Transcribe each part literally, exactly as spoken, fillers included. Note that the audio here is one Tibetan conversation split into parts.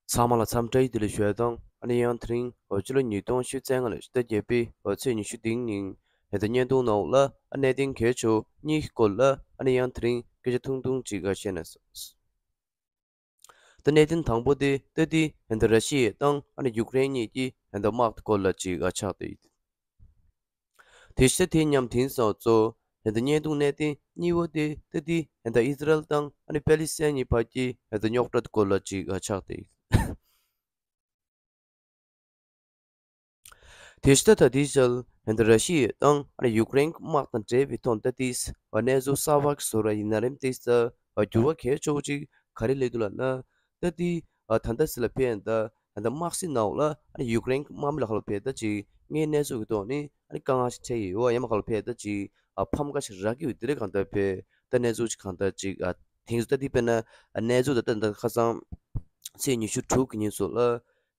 ཚང་མ་ལ་འཚམས་འདྲི་བདེ་ལེགས་ཞུ་ཡ་དང་། ཨ་ནི་ཡང་དེ་རིང་འོ་སྤྱི་ལོ་ཉིས་སྟོང་ཉི་ཤུ་རྩ་ལྔ་ལོའི་ཕྱི་ཟླ་བརྒྱད་པའི་འོ་ཚེས་ཉི་ཤུ་རྩ་གཅིག་ཉིན་ཧན་ད་བརྙན་ཐུང་ནང་ལ་ཨ་གནད་དོན་གལ་ཆེ་བ་གཉིས་ཀྱི་སྐོར་ལ་ཨ་ནི་ཡང་དེ་རིང་སྐད་ཆ་ཐུང་ཐུང་ཅིག་བཤད་ན། ད་གནད་དོན་དང་པོ་དེ་ད་ལྟའི་ཧན་ད་ར་ཤི་ཡ་དང་ཨ་ནི་ཡུཀ་རེན་གཉིས་ཀྱི་ཧན་ད་དམག་གི་སྐོར་ལ་ཅིག་ཆགས་བསྡད་ཡོད། དེ་བཞིན་དེ་མཉམ་དེང་སང་གཙོ་ཧན་ད་བརྙན་ཐུང་གནད་དོན་གཉིས་པ་དེ་ད་ལྟའི་ཧན་ད་ཨི་ཟི་རལ་དང་ཨ་ནི་པེ་ལི་སི་ཐན་གཉིས་བར་གྱི་ཧན་ད་རྙོག་དྲ་སྐོར་ལ་ཅིག་ཆགས་བསྡད་ཡོད། དེ་བཞིན་ད་ལྟའི་ཆར་ཧན་ད་ར་ཤི་ཡ་དང་ཨ་ནི་ཡུཀ་རེན་དམག་དང་འབྲེལ་བའི་ཐོག་ད་ལྟའི་གནས་ཚུལ་གསར་པ་ཞིག་བཟོ་ར་ཡིན་ན་རེམ་དེ་ས་འགྱུར་བ་གལ་ཆེ་བོ་ཅིག་ག་རེ་སླེབས་འདུག་ལབ་ན། ད་ལྟའི་ཨ་ད་ལྟ་སི་ལ་ཕེ་ཡན་ད་ད་ལྟ་དམག་སྲིད་ནང་ལ་ཨ་ནི་ཡུཀ་རེན་དམག་མི་ལ་ཁ་ལོ་ཕེ་ད་ཅིག་ངའི་གནས་ཚུལ་གྱི་ཐོག་ནས་ཨ་ནི་དཀའ་ངལ་ཞིག་འཕྲད་ཡོད། ཡ་མ་ཁ་ལོ་ཕེ་ད་ཅིག་ཨ་ཕམ་ཁ་ཞིག་རག་གི་ཡོད། དེ་རེད། གང་ལྟར་ཕེ་ད་གནས་ཚུལ་ཅིག་གང་ལྟར་ཅིག་ཨ་དེང་སུ་ད་ལྟའི་དཔེར་ན་ཨ་གནས་ཚུལ་ད་ལྟ་ད་ཁ་སང་ཚེས་ཉི་ཤུ་དྲུག་གི་ཉིན་སུ་ལ་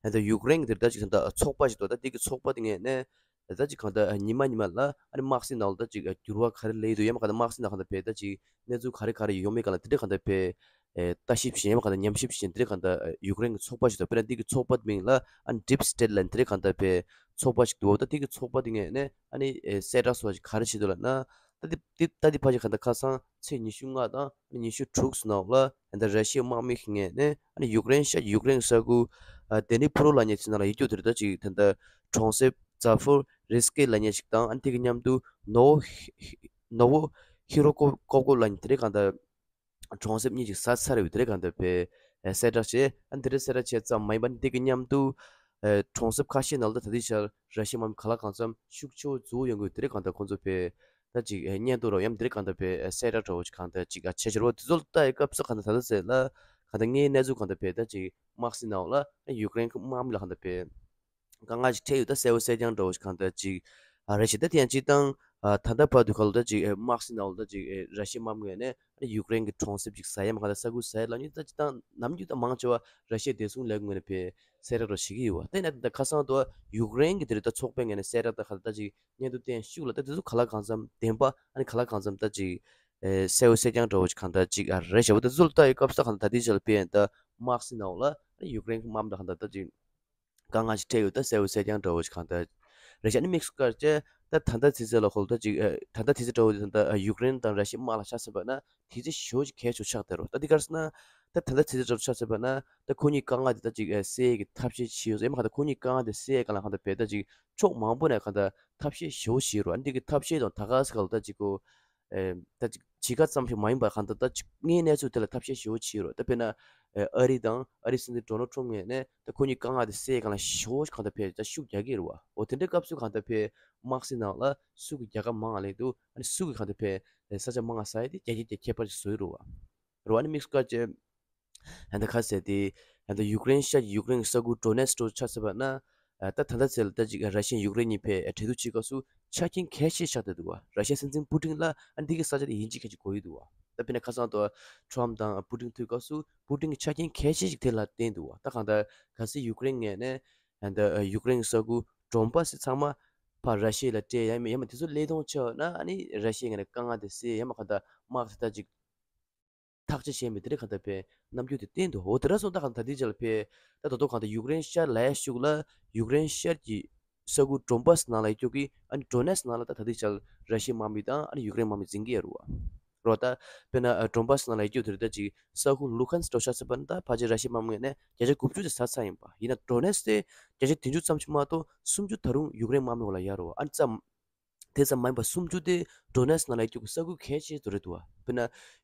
ད་ལྟ་ཡུཀ་རེན་གྱི་དེ་ད་ཅིག་ད་ལྟ་ཚོགས་པ་ཞིག་འདུག་ད་ལྟའི་གི་ཚོགས་པ་དེ་ངས་ནས་ད་ལྟ་ཅིག་གང་ལྟར་ཉི་མ་ཉི་མ་ལ་ཨ་ནི་དམག་སྲིད་ནང་ལ་ད་ཅིག་འགྱུར་བ་ག་རེ་སླེབས་འདུག་ཡ་མ་གང་ལྟར་དམག་སྲིད་ནང་གང་ལྟར་བས་ད་ཅིག་གནས་ཚུལ་ག་རེ་ག་རེ་ཡོད་མེད་གང་ལ་དེ་འདྲ་གང་ལྟར་བས་ལྟ་ཞིབ་བྱེད་ཡ་མ་གང་ལྟར་ཉམས་ཞིབ་བྱེད་དེ་འདྲ་གང་ལྟར་ཡུཀ་རེན་གྱི་ཚོགས་པ་ཞིག་འདུག་དཔེར་ན་འདི་གི་ཚོགས་པ་མིང་ལ་ཨ་ནི་ཌིབ་སི་ཊེཊ་ལབ་དེ་འདྲ་གང་ལྟར་བས་ཚོགས་པ་ཞིག་འདུག་ད་འདི་གི་ཚོགས་པ་འདི་ངས་ནས་ཨ་ནི་གསལ་བསྒྲགས་སོགས་ཀྱི་ག་རེ་བྱེད་འདུག་ལབ་ན། ད་འདི་འདི་ད་འདི་ཕ་གི་གང་ལྟར་ཁ་སང་ཚེས་ཉི་ཤུ་ལྔ་དང་ཉི་ཤུ་དྲུག་སུ་ནང་ལ་ད་ར་ཤི་ཡའི་དམག་མི་ཞིག་ངས་ནས་ཨ་ནི་ཡུཀ་རེན་ཤར་ཡུཀ་རེན་ས་ཁུལ་ཨ་ཌེ་ནི་པྲོ་ལབ་མཁན་ཅིག་ནང་ལ་ཡིག་རྒྱུགས་དེ་རེད། ད་ཅིག་ད་ལྟ་གྲོང་གསེབ་ཛ་ཕོ་རི་སི་ཀེ་ལབ་མཁན་ཞིག་དང་ཨ་ནི་དེ་གི་མཉམ་དུ་ནོ་ནོ་བོ་ཧི་རོ་ཀོ་ཀོབ་ཀོབ་ལབ་མཁན་དེ་རེད། གང་ལྟར་གྲོང་གསེབ་གཉིས་ཀྱི་ས་ཚ་རེ་བའི་དེ་རེད། གང་ལྟར་བས་གསལ་བསྒྲགས་བྱས། ཨ་ནི་དེ་རེད་གསལ་བསྒྲགས་བྱས་ཙམ་མ་ཡིན་པ་ནི་དེ་གི་མཉམ་དུ་ཨ་གྲོང་གསེབ་ཁ་ཤས་ནང་ལ་ད་ལྟའི་ཆར་ར་ཤི་ཡའི་དམག་མི་ག་ལ་གང་འཚམ་ཤུགས་ཆེ་བོ་འཛུལ་ཡོང་གི་དེ་རེད། གང་ལྟར་ཁོང་ཚོ་བས་ད་ཅིག་ཨ་བརྙན་ཐུང་རོ་ཡམ་དེ་རེད། གང་ལྟར་བས་གསལ་བསྒྲགས་འདྲ་བོ་ཅིག་གང་ལྟར་ཅིག་ཨ་བྱས་བྱས་རོ། དེ་ཚོ་ལ་ལྟ་ཡི་སྐབས་སུ་གང་ལྟར་ད་ལྟ་ཟེར་ལ་གང་ལྟར་ངའི་གནས་ཚུལ་གང་ལྟར་བས་ད་ཅིག་དམག་སྲིད་ནང་ལ་ཡུཀ་རེན་གྱི་དམག་མི་ལ་གང་ལྟར་བས། དཀའ་ངལ་ཅིག་འཕྲད་ཡོད། ད་གསལ་བོ་གསལ་རྐྱང་འདྲ་བོ་ཞིག་གང་ལྟར་ཅིག་ཨ་རེད་ཤག་ད་དེ་ཡང་སྤྱིར་བཏང་ཨ་ད་ལྟ་བར་དུ་ག་ལ་ད་ཅིག་ཨེ་དམག་སྲིད་ནང་ལ་ད་ཅིག་ཨེ་ར་ཤི་ཡའི་དམག་མི་ངོས་ནས་ཨ་ཡུཀ་རེན་གྱི་གྲོང་གསེབ་ཅིག་ཟ་ཡ་མ་གང་ལྟར་ས་ཁུལ་ཟ་ཡ་ལབ་མཁན་ད་སྤྱིར་བཏང་ནམ་རྒྱུན་ད་མང་ཆེ་བ་ར་ཤི་ཡའི་བདེ་སྲུང་ལས་ཁུངས་ངོས་ནས་ཕེ་གསལ་བསྒྲགས་རོ་བྱེད་ཀྱི་ཡོད་པ། དེ་ཡིན་ན་ད་ཁ་སང་དུ་ཡུཀ་རེན་གྱི་དེ་རེད་ད་ཚོགས་པའི་ངོས་ནས་གསལ་བསྒྲགས་ད་ག་ལ་ད་ཅིག་བརྙན་ཐུང་བསྟན་ཤུགས་ལ་ད་དེ་ཚོ་ག་ལ་གང་འཚམ་བདེན་པ་ཨ་ནི་ག་ལ་གང་འཚམ་ད་ཅིག་ཨེ་གསལ་བོ་གསལ་རྐྱང་འདྲ་བོ་ཅིག་གང་ལྟར་ཅིག་ཨ་རེད་ཤག་ད་དེ་ཚོ་ལ་ལྟ་ཡི་སྐབས་སུ་གང་ལྟར་ད་ལྟའི་ཆར་ལ་ཕེ་ཡན་ད་དམག་སྲིད་ནང་ལ་ཨ་ནི་ཡུཀ་རེན་གྱི་དམག་མི་ལ་གང་ལྟར་ད་ཅིག་དཀའ་ངལ་ཞིག་འཕྲད་ཡོད། ད་གསལ་བོ་གསལ་རྐྱང་འདྲ་བོ་ཞིག་གང་ལྟར་རེད་ཤག་ཨ་ནི་དམིགས་སུ་བཀར་བྱས་ད་ད་ལྟ་དུས་ཚོད་ལ་ཧོལ་ད་ཅིག་ཨ་ད་ལྟ་དུས་ཚོད་འདྲ་བོ་དེ་ད་ལྟ་ཡུཀ་རེན་དང་ར་ཤི་ཡའི་དམག་ལ་ཆ་བཞག་པ་ན་དུས་ཚོད་ཞེ་པོ་ཅིག་གལ་ཆེ་ཆགས་བསྡད་རོ། ད་འདི་ག་རེ་ཟེར་ན་ད་ད་ལྟ་དུས་ཚོད་འདྲ་བོ་ཆ་བཞག་པ་ན་ད་ཁོ་གཉིས་དཀའ་ངལ་དེ་ད་ཅིག་ཨ་སེལ་ཡས་ཀྱི་ཐབས་ཤེས་བྱས་ཡོད་ཟེར་ཡ་མ་གང་ལྟར་ཁོ་གཉིས་དཀའ་ངལ་དེ་སེལ་ཡས་གང་ལ་གང་ལྟར་བས་ད་ཅིག་ཕྱོགས་མང་པོ་ནས་གང་ལྟར་ཐབས་ཤེས་ཞེ་པོ་བྱས་རོ། ཨ་ནི་འདི་གི་ཐབས་ཤེས་དང་ད་ག་ས་ག་ལ་ད་ཅིག་གོ་ཨེ་ད་ཅིག་བྱེད་ཀ་ཙམ་ཞིག་མ་ཡིན་པར་གང་ལྟར་ད་ཅིག་དངོས་གནས་ཚུལ་དེ་ལ་ཐབས་ཤེས་ཞེ་པོ་བྱས་རོ། ད་དཔེར་ན་ཨེ་ཨ་རི་དང་ཨ་རིའི་སྲིད་འཛིན་ཌོ་ནལ་ཊམ་ངོས་ནས་ད་ཁོ་གཉིས་དཀའ་ངལ་དེ་སེལ་གང་ལ་ཞེ་པོ་གང་ལྟར་ཕེ་ད་ཤུགས་རྒྱག་གི་རེད་བ། འོ་དེ་འདྲའི་སྐབས་སུ་གང་ལྟར་ཕེ་དམག་སྲིད་ནང་ལ་སུ་གི་རྒྱལ་ཁ་མང་ང་ལེན་འདུག་ཨ་ནི་སུ་གི་གང་ལྟར་ཕེ་ས་ཆ་མང་ང་ཟ་ཡ་དེ་རྒྱ་ཆེ་རྒྱ་ཁྱད་པར་ཞིག་བཟོ་ཡི་རེད་བ། རེད་བ། ཨ་ནི་དམིགས་སུ་བཀར་བྱས། ད་ལྟ་ག་ཟེར་ཏེ། ད་ལྟ་ཡུཀ་རེན་ཤར་གྱི་ཡུཀ་རེན་གྱི་ས་ཁུལ་ཌོ་ནེ་སི་ཀི་ཆ་བཞག་པ་ན། ད་ད་ལྟ་ཚེ་ལ་ད་ཅིག་ར་ཤི་ཡ་འགྲན་བསྡུར་བྱེད་སྐབས་སུ་ཆ་རྐྱེན་གལ་ཆེ་ཆགས་བསྡད་འདུག་བ། ར་ཤི་ཡའི་སྲིད་འཛིན་པུ་ཏིན་ལ་ཨ་འདི་གི་ས་ཆ་དེ་ཡིན་གཅིག་མིན་གཅིག་དགོས་ཀྱི་འདུག་བ། ད་དཔེར་ན་ཁ་སང་དུ་ཊམ་དང་པུ་ཏིན་ཐུག་སྐབས་སུ་པུ་ཏིན་གྱི་ཆ་རྐྱེན་གལ་ཆེ་ཞིག་དེ་ལ་བསྟན་འདུག་བ། ད་གང་ལྟར་གལ་སྲིད་ཡུཀ་རེན་ངོས་ནས་ད་ཡུཀ་རེན་གྱི་ས་ཁུལ་ཌོན་པཱ་སི་ཚང་མ་ཕར་ར་ཤི་ཡ་ལ་སྤྲད་ཡ་ཡིན་མིན་ཡང་མིན་དེ་ཚོ་ལས་དོན་ཆགས་ན་ཨ་ནི་ར་ཤི་ཡ་ངོས་ནས་དཀའ་ངལ་དེ་སེལ་ཡ་མ་གང་ལྟར་དམག་དེ་ད་ཅིག་ཐག་གཅོད་བྱས་མེད། དེ་འདྲ་གང་ལྟར་བས་རྣམ་འགྱུར་དེ་བསྟན་འདུག་འོ་དེ་འདྲ་སོང་ད་གང་ལྟར་དེ་རྗེས་ལ་བས་ད་ད་དུང་གང་ལྟར་ཡུཀ་རེན་ཤར་ལ་ཡ་ཤུགས་ལ་ཡུཀ་རེན་ཤར་གྱི་ས་ཁུལ་ཌོན་པཱ་སི་ནང་ལ་ཡོད་རྒྱུ་གི་ཨ་ནི་ཌོ་ནེ་སི་ནང་ལ་ད་ད་དེ་རྗེས་ལ་ར་ཤི་ཡའི་དམག་མི་དང་ཨ་ནི་ཡུཀ་རེན་དམག་མི་འཛིང་གི་ཡོད་རེད་བ། རོ་ད་དཔེར་ན་ཌོན་པཱ་སི་ནང་ལ་ཡོད་རྒྱུ་དེ་རེད། ད་ཅིག་ས་ཁུལ་ལུ་ཧན་སི་ཊོ་ཆ་བཞག་པ་ན་ད་ཕལ་ཆེར་ར་ཤི་ཡའི་དམག་མི་ངོས་ནས་བརྒྱ་ཆ་དགུ་བཅུ་དེ་ས་ཆ་ཡིན་པ་ཡིན་ན་ཌོ་ནེ་སི་དེ་བརྒྱ་ཆ་བདུན་ཅུ་ཙམ་ཞིག་མ་གཏོགས་སུམ་ཅུ་ད་རུང་ཡུཀ་རེན་དམག་མི་འོག་ལ་ཡོད་རེད་བ། ཨ་ནི་ཙམ། དེ་ཙམ་མ་ཡིན་པར་སུམ་ཅུ་དེ་ཌོ་ནེ་སི་ནང་ལ་ཡོད་རྒྱུ་གི་ས་ཁུལ་གལ་ཆེ་ཤོས་དེ་རེད་འདུག་བ། དཔེར་ན་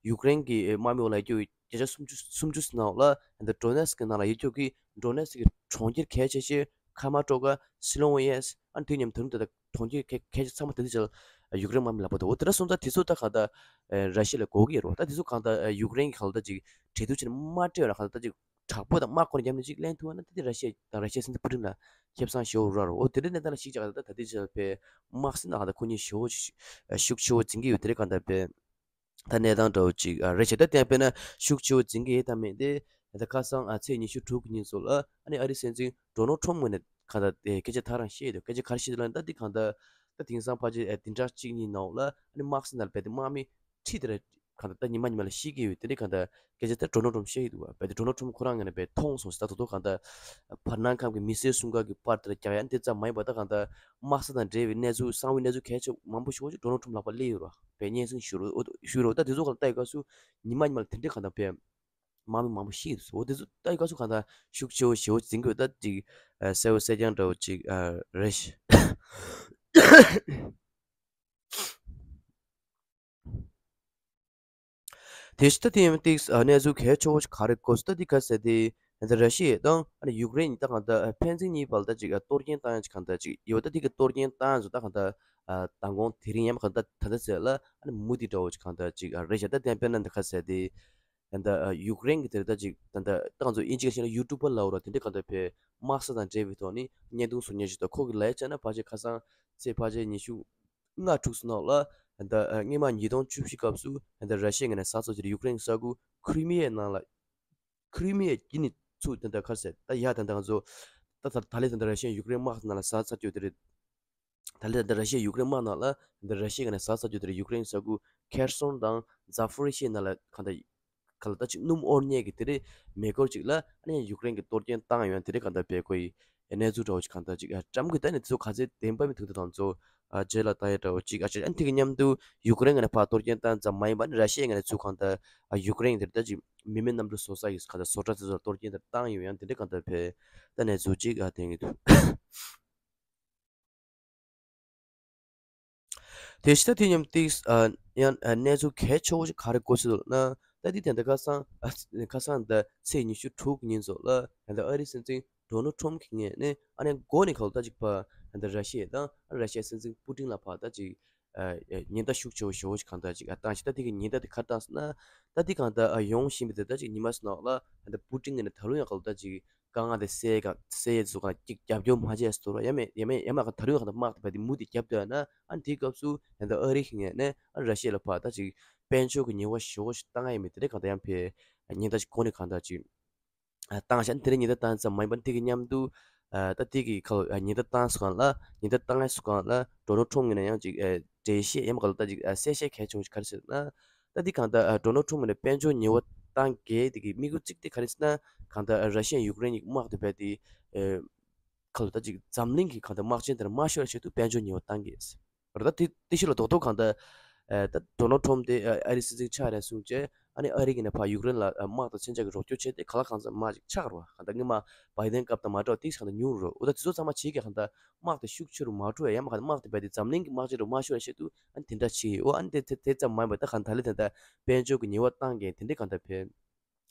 ཡུཀ་རེན་གྱི་དམག་མི་འོག་ལ་ཡོད་རྒྱུ་གི་བརྒྱ་ཆ་སུམ་ཅུ་སུམ་ཅུ་ནང་ལ་འདི་ཌོ་ནེ་སི་གི་ནང་ལ་ཡོད་རྒྱུ་གི་ཌོ་ནེ་སི་གི་གྲོང་ཁྱེར་གལ་ཆེ་ཤོས་ཁ་མ་ཀྲོ་ཀ་སི་ལོ་ཝེ་ཡེས་ཨ་ནི་དེ་མཉམ་དུ་ད་གྲོང་ཁྱེར་གལ་གལ་ཆེ་ཚང་མ་དེ་དུས་ཡུཀ་རེན་དམག་མི་ལ་ཕོག་འདུག་འོ་དེ་འདྲ་སོང་ཙང་དེ་ཚོ་ད་གང་ལྟར་ར་ཤི་ཡ་ལ་དགོས་ཀྱི་ཡོད་རེད་བ། ད་དེ་ཚོ་གང་ལྟར་ཡུཀ་རེན་གྱི་གང་ལྟར་ཅིག་གྲོས་བསྡུར་བྱས་ནས་མ་སྤྲད་ཡོད་ན་གང་ལྟར་ཅིག་དྲག་པོ་དང་དམག་ཁོ་ན་རྒྱབ་ནས་ཅིག་གླེང་ཐུབ་པ་ན་དེ་དེ་ར་ཤི་ཡ་དང་ར་ཤི་ཡའི་སྲིད་འཛིན་པུ་ཏིན་ལ་ཁེ་བཟང་ཞེ་པོ་རག་རོ། འོ་དེ་འདྲའི་གནས་སྟངས་ལ་གཞིགས་བྱས་ད་ལྟ་དེ་ཆ་བས་དམག་སྲིད་ནང་ད་ཁོ་གཉིས་ཞེ་པོ་ཤུགས་ཆེ་བོ་འཛིང་གི་ཡོད། དེ་རེད་གང་ལྟར་བས་ད་གནས་སྟངས་འདྲ་བོ་ཅིག་རེད་བྱས། ད་དེ་དཔེར་ན་ཤུགས་ཆེ་བོ་འཛིང་གི་ཡོད་དམ་མེད་དེ་ད་ཁ་སང་ཚེས་ཉི་ཤུ་དྲུག་གི་ཉིན་སོགས་ལ་ཨ་ནི་ཨ་རིའི་སྲིད་འཛིན་ཌོ་ནལ་ཊམ་ངོས་ནས་གང་ལྟར་དེ་སྐད་ཆ་ཐག་རང་བཤད་ཡོད། སྐད་ཆ་ག་རེ་བཤད་འདུག་ལབ་ན་ད་འདི་གང་ལྟར་ད་དེང་སང་ཕལ་ཆེར་བདུན་ཕྲག་གཅིག་གཉིས་ནང་ལ་ཨ་ནི་དམག་སྲིད་ནང་ལ་བས་དེ་དམག་མི་ཁྲི་དེ་རེད། གང་ལྟར་ད་ཉི་མ་ཉི་མ་ལ་ཤི་གི་ཡོད། དེ་འདྲའི་གང་ལྟར་སྐད་ཆ་ད་ཌོ་ནལ་ཊམ་བཤད་ཀྱི་འདུག་བ། བས་ཏེ་ཌོ་ནལ་ཊམ་ཁོ་རང་ངོས་ནས་བས་མཐོང་སོང་ཟེར། ད་དོ་དོ་གང་ལྟར་བར་སྣང་ཁམས་ཀྱི་མི་སེར་སྲུང་སྐར་གྱི་པར་དེ་ལ་རྒྱག་ཡ་འདི་ཙམ་མ་ཡིན་པ། ད་གང་ལྟར་དམག་ས་དང་འབྲེལ་བའི་གནས་ཚུལ་གསང་བའི་གནས་ཚུལ་གལ་ཆེ་མང་པོ་ཞིག་ཅིག་ཌོ་ནལ་ཊམ་ལག་པ་སླེབས་ཡོད་རེད་བ། བས་སྙན་སེང་ཞུ་རོགས་ཞུ་རོགས། ད་དེ་ཚོ་གང་ལྟར་ལྟ་ཡི་སྐབས་སུ་ཉི་མ་ཉི་མ་ལ་དེ་འདྲའི་གང་ལྟར་བས་དམག་མི་མང་པོ་ཤི་ཡོད་ཟེར། འོ་དེ་ཚོ་ལྟ་ཡི་སྐབས་སུ་གང་ལྟར་ཤུགས་ཆེ་བོ་ཞེ་བོ་འཛིན་དགོས། ད་ཅིག་ཨ་གསལ་བོ་གསལ་རྐྱང་འདྲ་བོ་ཅིག་ཨ་རེད་ཤག་དེ་བཞིན་ད་དེ་ཡང་ཏིག་ཨ་གནས་ཚུལ་གལ་ཆེ་བོ་ཞིག་ག་རེ་གོ་སོང་ད་འདི་ག་ཟེར་ཏེ། ད་ར་ཤི་ཡ་དང་ཨ་ནི་ཡུཀ་རེན་གཉིས་ད་གང་ལྟར་ཨ་ཕན་ཚུན་གཉིས་བར་ད་ཅིག་ཨ་གཏོར་སྐྱོན་བཏང་ཡ་ཅིག་གང་ལྟར་ཅིག་ཡོད། ད་འདི་གི་གཏོར་སྐྱོན་བཏང་ཡ་ཚོ་ད་གང་ལྟར་ཨ་མདང་དགོང་དེ་རིང་ཡང་གང་ལྟར་ད་ལྟ་ཟེར་ལ་ཨ་ནི་མུ་མཐུད་འདྲ་བོ་ཅིག་གང་ལྟར་ཅིག་ཨ་རེད་ཤག་ད་དེ་དཔེར་ན་འདི་ག་ཟེར་ཏེ། ད་ལྟ་ཨ་ཡུཀ་རེན་གྱི་དེར་ད་ཅིག་ད་ལྟ་ད་ང་ཚོ་དབྱིན་ཇི་སྐད་བཤད་ན་ཡུ་ཊུ་པར་ལབ་ར། དེ་འདྲ་གང་ལྟར་བས་དམག་ས་དང་འབྲེལ་བའི་ཐོག་ནས་བརྙན་ཐུང་བཟོ་མཁན་ཞིག་དང་། ཁོ་གི་ལབ་ཡ་བྱས་ན་ཕལ་ཆེར་ཁ་སང་ཚེས་ཕལ་ཆེར་ཉི་ཤུ་ལྔ་དྲུག་ཙམ་ནང་ལ་ད་ལྟ་ཨ་སྔོན་མ་ཉིས་སྟོང་བཅུ་བཞི་སྐབས་སུ་ད་ལྟ་ར་ཤི་ཡའི་ངོས་ནས་ཟ་ཚར་གྱི་རེད། ཡུཀ་རེན་གྱི་ས་ཁུལ་ཁི་རི་མི་ཡའི་ནང་ལ། ཁི་རི་མི་ཡ་ཡིན་ནི་ཚུར་དེ་འདྲ་ག་རེ་ཟེར། ད་ཡ་དེ་འདྲ་ང་ཚོ་ད་ད་ད་ལན་དེ་འདྲ་ར་ཤི་ཡ་ཡུཀ་རེན་དམག་ནང་ལ་ཟ་ཚར་རྒྱུ་དེ་རེད། ད་ལན་དེ་འདྲ་ར་ཤི་ཡ་ཡུཀ་རེན་དམག་ནང་ལ་དེ་འདྲ་ར་ཤི་ཡ་ནས་ཟ་ཚར་རྒྱུ་དེ་རེད། ཡུཀ་རེན་ས་ཁུལ་ཁེར་སོན་དང་ཛ་ཕོ་རི་ཤི་ཡ་ནང་ལ་གང་ལྟར་ག་ལ་ད་ཅིག་སྣུམ་དབོར་མཁན་གྱི་དེ་རེད། མེ་འཁོར་ཅིག་ལ་ཨ་ནི་ཡུཀ་རེན་གྱི་གཏོར་སྐྱོན་བཏང་ཡོད་དེ་རེད། གང་ལྟར་བས་ཁོ་ཡི་གནས་ཚུལ་འདྲ་བོ་ཅིག་གང་ལྟར་ཅིག་ཨ་བཀྲམ་གི། ད་ནི་དེ་ཚོ་ག་ཚོད་བདེན་པ་མིན་ཐུག་དེ་དང་ཚོ་ཨ་རྗེས་ལ་ལྟ་ཡ་འདྲ་བོ་ཅིག་ཨ་ཅེ་ཨ་ནི་དེ་གི་མཉམ་དུ་ཡུཀ་རེན་ངོས་ནས་ཕར་གཏོར་སྐྱོན་བཏང་ཙམ་མ་ཡིན་པ་ནི་ར་ཤི་ཡ་ངོས་ནས་ཚུར་གང་ལྟར་ཨ་ཡུཀ་རེན་དེར་ད་ཅིག་མི་མེད་གནམ་གྲུ་བཟོ་ས་ཡི་གང་ལྟར་བཟོ་གྲྭ་དེ་ཚོ་ལ་གཏོར་སྐྱོན་དེ་བཏང་ཡོད། ཡང་དེ་འདྲ་གང་ལྟར་བས་ད་གནས་ཚུལ་ཅིག་ཨ་བསྟན་གི་འདུག་དེ་བཞིན་ད་དེ་མཉམ་ཏིག་ཨ་ཡང་ཨ་གནས་ཚུལ་གལ་ཆེ་བོ་ཞིག་ག་རེ་གོ་སྲིད་འདུག་ན། ད་འདི་དེ་འདྲ་ཁ་སང་ཨ་ཁ་སང་ད་ཚེས་ཉི་ཤུ་དྲུག་ཉིན་ཚོ་ལ་ད་ལྟ་ཨ་རིའི་སྲིད་འཛིན་ཌོ་ནལ་ཊམ་གྱི་ངོས་ནས་ཨ་ནི་འགོ་ནས་ཁ་ལོ་ད་ཅིག་ཕར་ད་ལྟ་ར་ཤི་ཡ་དང་ཨ་ར་ཤི་ཡའི་སྲིད་འཛིན་པུ་ཏིན་ལ་ཕར་ད་ཅིག་ཨ་ཉེན་བརྡ་ཤུགས་ཆེ་བོ་ཞེ་བོ་ཞིག་གང་ལྟར་ཅིག་ཨ་བཏང་ཞིག་ད་དེ་གི་ཉེན་བརྡ་དེ་ག་རེ་བཏང་སོང་ན། ད་འདི་གང་ལྟར་ཨ་ཡོང་བཞིན་པའི་དེ་ད་ཅིག་ཉི་མ་ཙམ་ནང་ལ་ད་ལྟ་པུ་ཏིན་ངོས་ནས་ད་རུང་ཡང་ཁ་ལོ་ད་ཅིག་དཀའ་ངལ་དེ་སེལ་ག་སེལ་ཡས་སུ་གང་གཅིག་རྒྱབ་སྐྱོར་མ་བྱས་སུ་ར། ཡ་མེད་ཡ་མེད་ཡ་མ་གང་ད་རུང་གང་ད་དམག་དེ་བས་དེ་མུ་མཐུད་རྒྱབ་སྡོད་ཡ་ན། ཨ་ནི་དེའི་སྐབས་སུ་ཡང་ད་ཨ་རི་གི་ངོས་ནས་ཨ་ར་ཤི་ཡ་ལ་ཕར་ད་ཅིག་དཔལ་འབྱོར་གྱི་ཉེས་པ་ཞེ་པོ་ཞིག་བཏང་ཡ་མེད་དེ་འདྲ་གང་ད་ཡང་ཕར་ཉེན་བརྡ་ཅིག་གོང་ནས་གང་ད་ཅིག་བཏང་ཤག་དེ་འདྲ་ཉེན་བརྡ་བཏང་ཙམ་མ་ཡིན་པར་དེ་གི་མཉམ་དུ་ཨ་ད་དེ་གི་ཁ་ལོ་ཉེན་བརྡ་བཏང་སུ་གང་ལ་ཉེན་བརྡ་བཏང་ཡ་སུ་གང་ལ་ཌོ་ནལ་ཊམ་ངོས་ནས་ཡང་ཅིག་ཨ་འགྲེལ་བཤད་ཡ་མ་གང་ལ་ད་ཅིག་ཨ་གསལ་བཤད་གལ་ཆེན་པོ་ཞིག་ག་རེ་ཟེར་ན། ད་འདི་གང་ལྟར་ཨ་ཌོ་ནལ་ཊམ་ནས་དཔལ་འབྱོར་ཉེས་པ་བཏང་གལ་དེ་གི་དམིགས་ཡུལ་གཅིག་དེ་ག་རེ་ཟེར་ན། གང་ལྟར་ཨ་ར་ཤི་ཡ་ཡུཀ་རེན་གཉིས་དམག་དེ་བས་དེ་ཨེ་ཁ་ལོ་ད་ཅིག་འཛམ་གླིང་གི་གང་ལྟར་དམག་ཆེན་དེར་མ་ཤོར་བའི་ཆེད་དུ་དཔལ་འབྱོར་ཉེས་པ་བཏང་གི་ཡོད། རེད། ད་དེ་དེ་ཤུལ་ལ་རྡོག་རྡོག་གང་ལྟར་ཨེ་ད་ཌོ་ནལ་ཊམ་དེ་ཨ་ཨ་རིའི་སྲིད་འཛིན་ཆགས་རན་སོང་རྗེས་ཨ་ནི་ཨ་རི་གི་ནས་ཕར་ཡུཀ་རེན་ལ་ཨ་དམག་དང་མཚོན་ཆ་གི་རོགས་སྐྱོར་བྱས་ཏེ་གང་ལ་གང་འཚམ་མར་ཅིག་ཆགས་རེད་བ། གང་ལྟར་སྔོན་མ་བྷའི་ཌེན་སྐབས་དང་མ་འདྲ་བ་ཏིག་གང་ལྟར་ཉུང་རུ་འོ་ད་དེ་ཚོ་ཚང་མ་བྱེད་ཀྱི་གང་ལྟར། དམག་དེ་ཤུགས་ཆེ་རུ་མ་འགྲོ་བའི་ཡ་མ་ག་དམག་དེ་བས་དེ་འཛམ་གླིང་གི་དམག་ཆེན་རུ་མ་ཤོར་བའི་ཆེད་དུ་ཨ་ནི་དེ་འདྲ་བྱས་ཡོད། ཨ་ནི་དེ་དེ་དེ་ཙམ་མ་ཡིན་པར་ད་གང་ད་ལེ་དེ་འདྲ་དཔལ་འབྱོར་གྱི་ཉེས་པ་བཏང་མཁན་དེ་འདྲ་གང་ད་བས་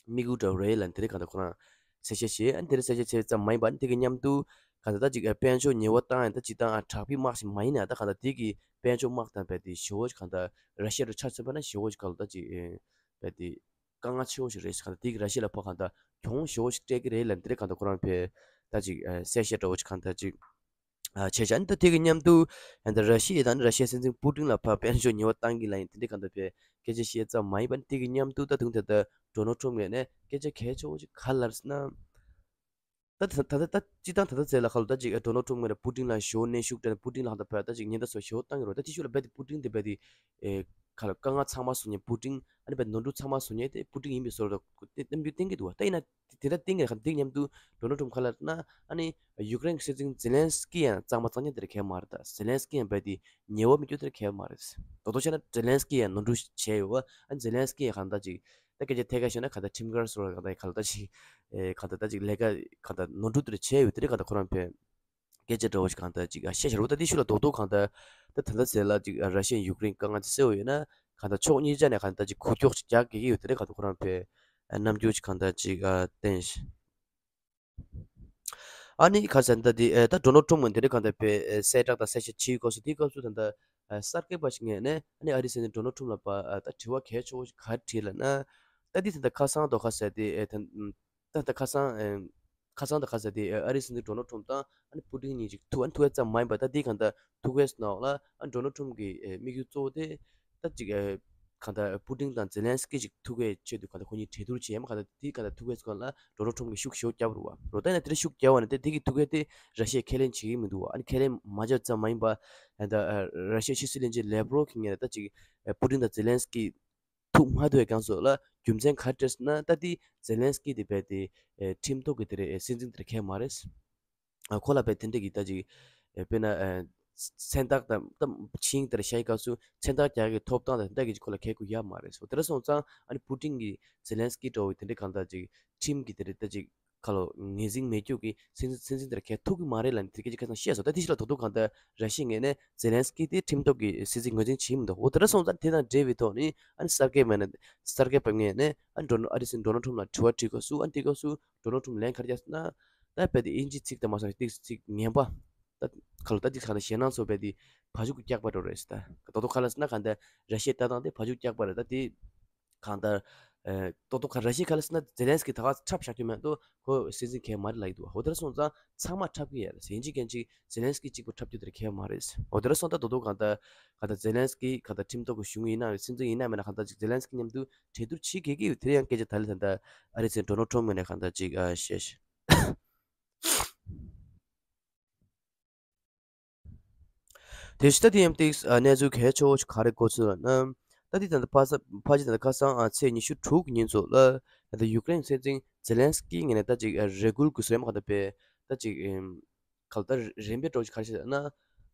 དམིགས་ཡུལ་འདྲ་བོ་རེད་ལབ་དེ་འདྲ་གང་ད་ཁོ་རང་གསལ་བཤད་བྱས། ཨ་ནི་དེ་འདྲ་གསལ་བཤད་བྱས་ཙམ་མ་ཡིན་པར་ཨ་ནི་དེ་གི་མཉམ་དུ་གང་ད་ད་ཅིག་དཔལ་འབྱོར་ཉེས་པ་བཏང་ཡ་ད་ཅིག་ད་ཨ་དྲག་པོའི་དམག་ཞིག་མ་ཡིན་ན་ད་གང་ད་དེ་གི་དཔལ་འབྱོར་དམག་དང་བས་དེ་ཞེ་བོ་ཞིག་གང་ད་ར་ཤི་ཡ་རུ་ཆ་མཚོན་པ་ན་ཞེ་བོ་ཞིག་གང་ད་ཅིག་བས་དེ། དཀའ་ངལ་ཆེ་བོ་ཞིག་རེད་ཟེར། གང་ལྟར་དེ་གི་ར་ཤི་ཡ་ལ་ཕར་གང་ལྟར་གྱོང་ཞེ་བོ་ཞིག་སྤྲད་ཀྱི་རེད་ལབ་དེ་འདྲ་གང་ལྟར་ཁོ་རང་ཕར་ད་ཅིག་ཨ་གསལ་བཤད་འདྲ་བོ་ཞིག་གང་ལྟར་ཅིག་ཨ་བྱས་ཤག་ཨ་ནི་ད་དེ་གི་མཉམ་དུ་ཡང་ད་ར་ཤི་ཡ་དང་ར་ཤི་ཡའི་སྲིད་འཛིན་པུ་ཏིན་ལ་ཕར་དཔལ་འབྱོར་ཉེས་པ་བཏང་གི་ལབ་ཡིན་དེ་འདྲ་གང་ལྟར་ཕར་སྐད་ཆ་བཤད་ཙམ་མ་ཡིན་པར་དེ་གི་མཉམ་དུ་ད་དུང་ད་ལྟ་ཌོ་ནལ་ཊམ་ངོས་ནས་སྐད་ཆ་གལ་ཆེ་བོ་ཞིག་ག་རེ་ལབ་ཟེར་ན། ད་ད་ད་ད་སྤྱིར་བཏང་ད་ལྟ་ཚེ་ལ་ཁ་ལོ་ད་ཅིག་ཨ་ཌོ་ནལ་ཊམ་ངོས་ནས་པུ་ཏིན་ལ་ཞེ་བོ་གནོན་ཤུགས་སྤྲད་ནས་པུ་ཏིན་ལ་ཧང་ད་ཕར་ད་ཅིག་ཉེན་བརྡ་སོགས་ཞེ་བོ་བཏང་གི་རེད། ད་དེ་ཤུགས་ལ་རྦད་དེ་པུ་ཏིན་དེ་རྦད་དེ་ཨེ་ཁ་ལ་དཀའ་ངལ་ཚང་མ་བཟོ་མཁན་པུ་ཏིན་ཨ་ནི་རྦད་ནོར་འཁྲུལ་ཚང་མ་བཟོ་མཁན་དེ་པུ་ཏིན་ཡིན་པའི་བཟོ་འདྲ་དེ་རྣམ་འགྱུར་བསྟན་གི་འདུག་བ། ད་ཡིན་ན་དེ་འདྲ་བསྟན་གི་རེད། ཁ་དེ་མཉམ་དུ་ཌོ་ནལ་ཊམ་ཁ་ལ་ན་ཨ་ནི་ཡུཀ་རེན་གྱི་སྲིད་འཛིན་ཛེ་ལན་སི་ཀི་ཡང་གཙང་མ་གཙང་རྐྱང་དེ་འདྲ་གང་ཡང་མ་རེད། ད་ཛེ་ལན་སི་ཀི་ཡང་རྦད་དེ་ཉེས་པ་མི་སྐྱོན་དེ་འདྲ་གང་ཡང་མ་རེད། རྡོག་རྡོག་བཤད་ན་ཛེ་ལན་སི་ཀི་ཡང་ནོར་འཁྲུལ་བྱས་ཡོད་བ། ཨ་ཛེ་ལན་སི་ཀི་ཡང་གང་ལྟར་ཅིག་ད་སྐད་ཆ་ཐད་ཀར་བཤད་ན་གང་ལྟར་ཁྲིམས་འགལ་སོགས་ལ་གང་ལྟར་གང་ལྟར་ཅིག་ཨེ་གང་ལྟར་ད་ཅིག་ལས་ཀ་གང་ལྟར་ནོར་འཁྲུལ་དེ་འདྲ་བྱས་ཡོད། དེ་འདྲ་གང་ལྟར་ཁོ་རང་ཕར་སྐད་ཆ་འདྲ་བོ་ཞིག་གང་ལྟར་ཅིག་ཨ་བཤད་བཞག་རེད་བ། ད་དེ་ཤུགས་ལ་རྡོག་རྡོག་གང་ལྟར་ད་ད་ལྟ་ཚེ་ལ་ཅིག་ཨ་ར་ཤི་ཡ་ཡུཀ་རེན་དཀའ་ངལ་དེ་སེལ་བ་ཡོད་ན་གང་ལྟར་ཕྱོགས་གཉིས་ཆ་ནས་གང་ལྟར་ཅིག་འགུལ་སྐྱོད་ཅིག་རྒྱག་དགོས་ཀྱི་ཡོད། དེ་འདྲ་གང་ལྟར་ཁོ་རང་ཕར་ཨ་རྣམ་འགྱུར་ཅིག་གང་ལྟར་ཅིག་ཨ་བསྟན་ཤག་ཨ་ནི་ག་རེ་ཟེར་ན་ད་དེ་ཨ་ད་ཌོ་ནལ་ཊམ་ངོས་ནས་དེ་འདྲ་གང་ལྟར་ཕར་ཨ་གསལ་བསྒྲགས་དང་གསལ་བཤད་བྱེད་དུས་སྐབས་སུ་དེའི་སྐབས་སུ་ད་ལྟ་ཨ་གསར་མཁན་པ་ཞིག་ངོས་ནས་ཨ་ནི་ཨ་རིའི་སྲིད་འཛིན་ཌོ་ནལ་ཊམ་ལ་ཕར་ཨ་ད་དྲི་བ་གལ་ཆེ་བོ་ཞིག་ག་རེ་དྲིས་ལབ་ན། ད་དེ་ད་ལྟ་ཁ་སང་དང་ག་རེ་ཟེར་དེ་ཨ་ད་ད་ད་ཁ་སང་ཨ་ཁ་སང་དང་ག་རེ་ཟེར་དེ་ཨ་ཨ་རིའི་སྲིད་འཛིན་ཌོ་ནལ་ཊམ་དང་ཨ་ནི་པུ་ཏིན་གཉིས་ཅིག་ཐུག་ཨ་ནི་ཐུག་ཡ་ཙམ་མ་ཡིན་པར་ད་དེ་གང་ལྟར་ཐུག་པའི་ནང་ལ་ཨ་ཌོ་ནལ་ཊམ་གི་ཨ་དམིགས་ཡུལ་གཙོ་བོ་དེ་ད་ཅིག་ཨ་གང་ལྟར་པུ་ཏིན་དང་ཛེ་ལན་སི་ཀི་ཅིག་ཐུག་པའི་ཆེད་དུ་གང་ལྟར་ཁོ་གཉིས་གྲོས་བསྡུར་བྱས་ཡ་མ་གང་ལྟར་དེ་གང་ལྟར་ཐུག་པའི་སྐོར་ལ་ཌོ་ནལ་ཊམ་གིས་ཤུགས་ཞེ་པོ་བརྒྱབ་རེད་བ། རོ་ད་ཡིན་ན་དེ་འདྲ་ཤུགས་བརྒྱབ་པ་ནི་དེ་དེ་གི་ཐུག་པའི་དེ་ར་ཤི་ཡས་ཁས་ལེན་བྱེད་ཀྱི་མི་འདུག་བ། ཨ་ནི་ཁས་ལེན་མ་བྱས་ཙམ་མ་ཡིན་པ་ད་ཨ་ར་ཤི་ཡའི་ཕྱི་སྲིད་བློན་ཆེན་ལེབ་རོབ་གི་ངོས་ནས་ད་ཅིག་ཨ་པུ་ཏིན་དང་ཛེ་ལན་སི་ཀི་ཐུག་ མ་ཐུབ་པའི་སྒང་སོགས་ལ་རྒྱུ་མཚན་ག་རེ་སྤྲད་སོང་ན། ད་དེ་ཛེ་ལན་སི་ཀི་དེ་རྦད་དེ་ཨེ་ཁྲིམས་ཐོག་གི་དེ་རེད། ཨེ་སྲིད་འཛིན་དེ་རེད་མཁན་མ་རེད། ཨ་ཁོ་ལ་རྦད་དེ་འདྲ་གི་ད་ཅིག་ཨེ་དཔེར་ན་ཨེ་མཚན་རྟགས་དང་ད་ཆིངས་དེར་བཞག་པའི་སྐབས་སུ་མཚན་རྟགས་རྒྱག་གི་ཐོབ་ཐང་དང་དེ་འདྲ་གི་ཁོ་ལ་གལ་དགོས་ཡ་མ་རེད་སོ། དེ་འདྲ་སོང་ཙང་ཨ་ནི་པུ་ཏིན་གྱིས་ཛེ་ལན་སི་ཀི་འདྲ་བོ་དེ་འདྲ་གང་ལྟར་ཅིག་ཁྲིམས་ཀྱི་དེ་རེད། ད་ཅིག་ཁ་ལོ་ངོས་འཛིན་མེད་རྒྱུ་གི་སྲིད་འཛིན་སྲིད་འཛིན་དེར་གལ་ཐུག་གི་མ་རེད་ལབ་ནས་དེ་སྐད་ཅིག་ཁ་སང་བཤད་སོང་། ད་དེ་ཞིག་ལ་དོ་དོ་གང་ལྟར་ར་ཤི་ཡའི་ངོས་ནས་ཛེ་ལན་སི་ཀི་དེ་ཁྲིམས་ཐོག་གི་སྲིད་འཛིན་ངོས་འཛིན་བྱེད་མི་འདུག་འོ་དེ་འདྲ་སོང་ཙང་དེ་དང་འབྲེལ་བའི་ཐོག་ནས་ཨ་ནི་གསར་འགོད་པ་ནས་གསར་འགོད་པ་ངོས་ནས་ཨ་ནི་ཌོ་ནལ་ཨ་རི་སྲིད་འཛིན་ཌོ་ནལ་ཁྲམ་ལ་དྲི་བ་དྲིས་སྐབས་སུ། ཨ་ནི་དེ་སྐབས་སུ་ཌོ་ནལ་ཁྲམ་ལན་ག་རེ་བརྒྱབ་ཟེར་ན། ད་རྦད་དེ་དབྱིན་ཇིའི་ཚིག་དང་མ་སོང་ཏིག་ཚིག་ངན་པ། ད་ཁ་ལོ་ད་ཅིག་ཁ་ད་ཞེད་སྣང་ཚོ་རྦད་དེ་བ་ཕྱུགས་སྐྱག་པ་འདྲ་རེད་ཟེར། ད་དོ་དོ་ག་རེ་ཟེར་ན་གང་ལྟར་ར་ཤི་ཡའི་ལྟ་སྟངས་དེ་བ་ཕྱུགས་སྐྱག་པ་རེད། ད་དེ་གང་ལྟར་ཨེ་དོ་དོ་ག་ར་ཤི་ཡ་ག་རེ་ཟེར་ན་ཛེ་ལན་སི་ཀི་ད་ག་འཁྲབ་བཞག་རྒྱུ་མེད་དོ། ཁོ་སྲིད་འཛིན་གལ་མ་རེད་ལབ་ཀྱི་འདུག་འོ་དེ་འདྲ་སོང་ཙང་ཚང་མ་འཁྲབ་ཀྱི་ཡོད་རེད་ཟེར། ཡིན་གཅིག་མིན་གཅིག་ཛེ་ལན་སི་ཀི་གཅིག་པུ་འཁྲབ་རྒྱུ་དེར་གལ་མ་རེད་ཟེར། འོ་དེ་འདྲ་སོང་ཙང་དོ་དོ་གང་ལྟར་གང་ལྟར་ཛེ་ལན་སི་ཀི་གང་ལྟར་ཁྲིམས་ཐོག་གི་གཞུང་ཡིན་ན་རེད། སྲིད་འཛིན་ཡིན་ན་མིན་ན་གང་ལྟར་ཅིག་ཛེ་ལན་སི་ཀི་མཉམ་དུ་གྲོས་བསྡུར་བྱེད་དགོས་ཀྱི་ཡོད། དེ་ཡང་སྐད་ཆ་ད་ལན་ད་ལྟ་ཨ་རི་སྲིད་འཛིན་ཌོ་ནལ་ཁྲམ་ངོས་ནས་གང་ལྟར་ཅིག་ཨ་བཤད་ཤག་དེ་བཞིན་ད་དེ་ཡང་ཏིག་ཨ་གནས་ཚུལ་གལ་ཆེ་བོ་ཞིག་ག་རེ་གོ་ཚུལ་ལབ་ན། ད་དེ་ད་ལྟ་ཕ་ས་ཕ་ཅི་ད་ལྟ་ཁ་སང་ཨ་ཚེས་ཉི་ཤུ་དྲུག་ཉིན་ཚོ་ལ་ད་ལྟ་ཡུཀ་རེན་སྲིད་འཛིན་ཛེ་ལན་སི་ཀི་ངོས་ནས་ད་ཅིག་ཨ་རེ་སྐུལ་དགོས་ཟེར་མ་ག་ད་པས་ད་ཅིག་ཨེམ་ག་ལ་ད་རིམ་པས་འགྲོ་ཅིག་ག་རེ་བྱས་ན།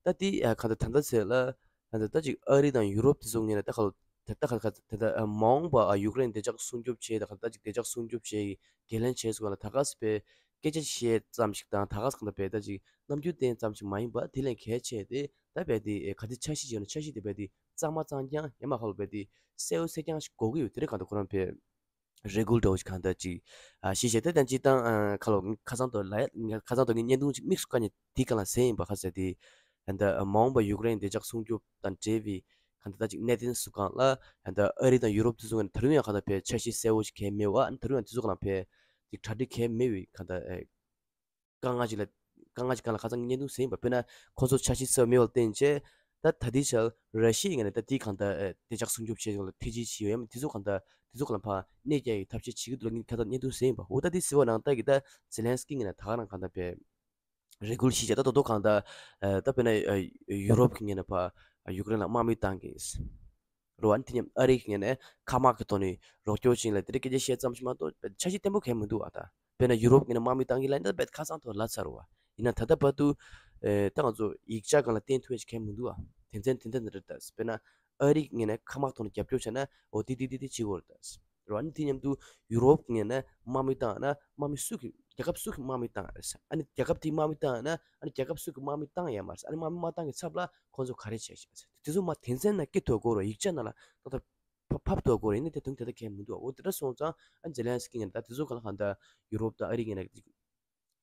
ད་དེ་ཨ་ག་ད་ད་ལྟ་ཚེ་ལ་ད་ད་ད་ཅིག་ཨ་རི་དང་ཡུ་རོབ་དེ་ཚོ་ངོས་ནས་ད་ག་ལ་ད་ད་ག་ད་ད་ད་ཨ་མ་འོངས་པ་ཨ་ཡུཀ་རེན་བདེ་འཇགས་སྲུང་སྐྱོབ་བྱེད་ད་ག་ད་ཅིག་བདེ་འཇགས་སྲུང་སྐྱོབ་བྱེད་ཀྱི་འགན་ལེན་བྱས་སོང་ལ་ད་ག་ས་པས། སྐད་ཆ་བཤད་ཙམ་ཞིག་དང་ད་ག་ས་གང་ལྟར་བས་ད་ཅིག་རྣམ་འགྱུར་བསྟན་ཙམ་ཞིག་མ་ཡིན་པ་དེ་ལས་གལ་ཆེ་དེ་ད་བས་དེ་ག་དེ་འཆར་གཞི་བྱས་ན་འཆར་གཞི་དེ་བས་དེ་གཙང་མ་གཙང་རྐྱང་ཡང་མ་ཁ་ལོ་བས་དེ་གསལ་བོ་གསལ་རྐྱང་ཞིག་དགོས་ཀྱི་ཡོད། དེ་རེད་གང་ལྟར་ཁོ་རང་བས་རེ་སྐུལ་འདྲ་བོ་ཞིག་གང་ལྟར་ཅིག་ཨ་ཞིག་བྱས་ཏེ་ད་སྤྱིར་བཏང་ཨ་ཁ་ལོ་ཁ་སང་དུ་ལ་ཁ་སང་དུ་ངས་བརྙན་ཐུང་ཅིག་དམིགས་སུ་བཀར་ནས་དེ་ག་ལ་གསན་ཡིན་པ་ཁ་ཟེར་དེ་ད་མ་འོངས་པ་ཡུཀ་རེན་བདེ་འཇགས་སྲུང་སྐྱོབ་དང་འབྲེལ་བའི་གང་ལྟར་ཅིག་གནད་དོན་སུ་གང་ལ་ད་ཨ་རི་དང་ཡུ་རོབ་དེ་ཚོ་ངོས་ནས་ད་རུང་ཡང་གང་ལྟར་བས་འཆར་གཞི་གསལ་བོ་ཞིག་གང་ཡང་མེད་པ། ཨ་ནི་ད་རུང་ཡང་དེ་ཚོ་གང་ལ་བས་ཅིག་གྲ་སྒྲིག་གང་ཡང་མེད་པའི་གང་ལྟར་ཨེ་དཀའ་ངལ་ཅིག་ལ་དཀའ་ངལ་ཅིག་གང་ལ་ཁ་སང་བརྙན་ཐུང་གཟིགས་པ་དཔེར་ན་ཁོང་ཚོ་འཆར་གཞི་གསལ་བོ་མེད་པ་ལ་བརྟེན་བྱས་ད་ད་ལྟའི་ཆར་ར་ཤི་ཡའི་ངོས་ནས་ད་དེའི་གང་ལྟར་ཨེ་བདེ་འཇགས་སྲུང་སྐྱོབ་བྱེད་ཡོང་ལ་ཐེ་ཇུས་བྱེད་ཡོད་ཡམ་དེ་ཚོ་གང་ལྟར་དེ་ཚོ་གང་ལ་ཕར་གནས་རྒྱག་གི་ཐབས་ཤེས་བྱེད་ཀྱི་འདུག་ལ་ངས་ཁ་སང་བརྙན་ཐུང་གཟིགས་པ་ནང་ལྟར་གྱི་ད་ཛེ་ལན་སི་ཀི་ངོས་ནས་ད་ག་རང་གང་ལྟར་བས་རེ་སྐུལ་ཞིག་བྱས། ད་ད་དུང་གང་ལྟར་ཨ་ད་དཔེར་ན་ཨ་ཡུ་རོབ་ཀྱི་ངོས་ནས་ཕར་ཡུཀ་རེན་ལ་དམག་མི་བཏང་གི་རོ། ཨ་ནི་དེ་ནས་ཨ་རི་གི་ངོས་ནས་མཁའ་དམག་གི་ཐོག་ནས་རོགས་སྐྱོར་བྱེད་ལ་དེ་འདྲ་སྐད་ཆ་བཤད་ཙམ་ཞིག་མ་གཏོགས་འཆར་གཞི་བརྟན་པོ་གང་ཡང་མི་འདུག་ཨ་ད་དཔེར་ན་ཡུ་རོབ་ཀྱི་ངོས་ནས་དམག་མི་བཏང་གི་ལབ་ན་ད་རྦད་ཁ་སང་ཐོག་ལབ་ཚར་བ་ཡིན་ན་ད་ལྟ་བར་དུ་ཨེ་ད་ང་ཚོ་ཡིག་ཆ་སྒང་ལ་བརྟེན་ཐུབ་ཡ་ཞིག་གང་ཡང་མི་འདུག་ཨ། དེ་ཚན་དེ་འདྲ་འདི་འདྲ་ད་དཔེར་ན་ཨ་རི་གི་ངོས་ནས་མཁའ་དམག་ཐོག་ནས་རྒྱབ་སྐྱོར་བྱས་ན་འོ་དེ་དེ་དེ་དེ་བྱེད་དགོས་རེད་ད། རེད་བ། ཨ་ནི་དེ་མཉམ་དུ་ཡུ་རོབ་ངོས་ནས་དམག་མི་བཏང་ན་དམག་མི་སུ་གི་རྒྱལ་ཁབ་སུ་གི་དམག་མི་བཏང་རེད་ཟེར། ཨ་ནི་རྒྱལ་ཁབ་དེའི་དམག་མི་བཏང་ན་ཨ་ནི་རྒྱལ་ཁབ་སུ་གི་དམག་མི་བཏང་ཡ་མ་རེད་ཟེར། ཨ་ནི་དམག་མི་མ་བཏང་གི་ཚབ་ལ་ཁོང་ཚོ་ག་རེ་བྱས་ཤག་ཟེར། དེ་ཚོ་མ་དོན་ཚན་ནང་སྐྱེ་ཐུབ་དགོས་རེད། ཡིག་ཆ་ནང་ལ་ཏག་ཏག་ཕབ་ཕབ་ཐུབ་དགོས་རེད། ཡིན་ན་དེ་དོན་དེ་ལྟར་གང་ཡང་མི་འདུག་འོ་དེ་འདྲ་སོང་ཙང་ཨ་ནི་ཛེ་ལན་སི་ཀི་ངོས་ནས་ད་དེ་ཚོ་ག་ལ་གང་ལྟར་ཡུ་རོབ་དང་ཨ་རི་ངོས་ནས་